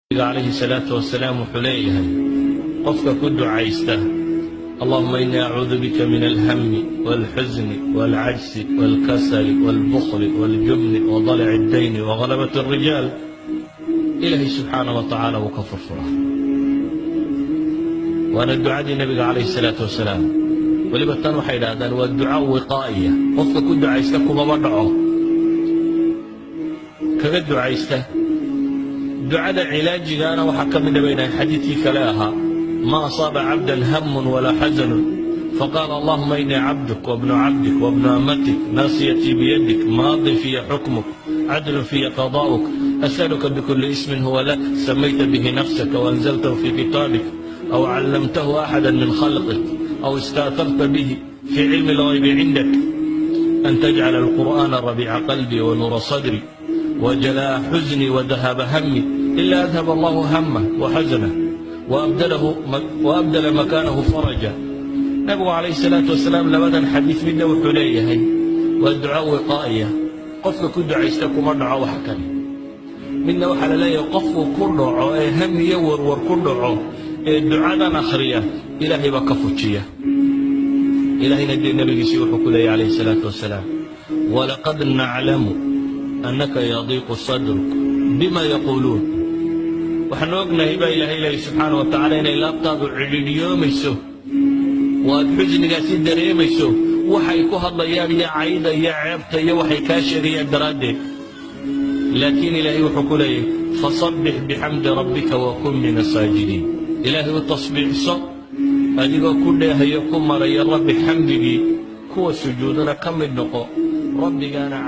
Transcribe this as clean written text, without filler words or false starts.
Calayhi salaatu wasalaam wuxuu leeyahay, qofka ku ducaysta "اللهم إني أعوذ بك من الهم والحزن والعجز والكسل والبخل والجبن وضلع الدين وغلبة الرجال", Ilaahay subxaana wa tacaala wuu ka furfuraa. Waana ducadii Nebiga calayhi salaatu wasalaam. Weliba tan waxay idhahdaan waa duca wiqaa'iya, qofka ku ducaysta kumaba dhaco kaga ducaysta. Ducada cilaajigaana waxaa ka mid baynahay xadiidkii kale ahaa: "ما أصاب عبدا هم ولا حزن فقال: اللهم إني عبدك وابن عبدك وابن أمتك، ناصيتي بيدك، ماض في حكمك، عدل في قضاؤك، أسألك بكل اسم هو لك سميت به نفسك وأنزلته في كتابك أو علمته أحدا من خلقك أو استأثرت به في علم الغيب عندك، أن تجعل القرآن ربيع قلبي ونور صدري وجلاء حزني وذهاب همي، إلا أذهب الله همه وحزنه وأبدل مكانه فرجا." Nabigu calayhi salaatu wasalaam labadan xadiis midna wuxuu leeyahay waa duco wiqaa'iya, qofka ku ducaysta kuma dhaco wax kale. Midna waxaa la leeyahay qofku ku dhaco ee ham iyo warwar ku dhaco ee ducadan akhriya, Ilaahay baa ka fujiya. Ilaahayna dee nabigiisii wuxuu ku leeyahy calayhi salaatu wasalaam: "ولقد نعلم أنك يضيق صدرك بما يقولون." Waxaanu ognahay baa Ilaahay leeyahy subxaana wa tacaala inay laabtaadu cidhidhiyoomayso oo aad xusnigaasi dareemayso waxay ku hadlayaan iyo cayda iyo ceebta iyo waxay kaa sheegayaan daraaddeed. Laakiin Ilaahay wuxuu ku leeyahy: "فسبح بحمد ربك وكن من الساجدين." Ilaahay u tasbiixso adigoo ku dheehayo, ku maraya Rabbi xamdigii, kuwa sujuudana ka mid noqo Rabbigaana.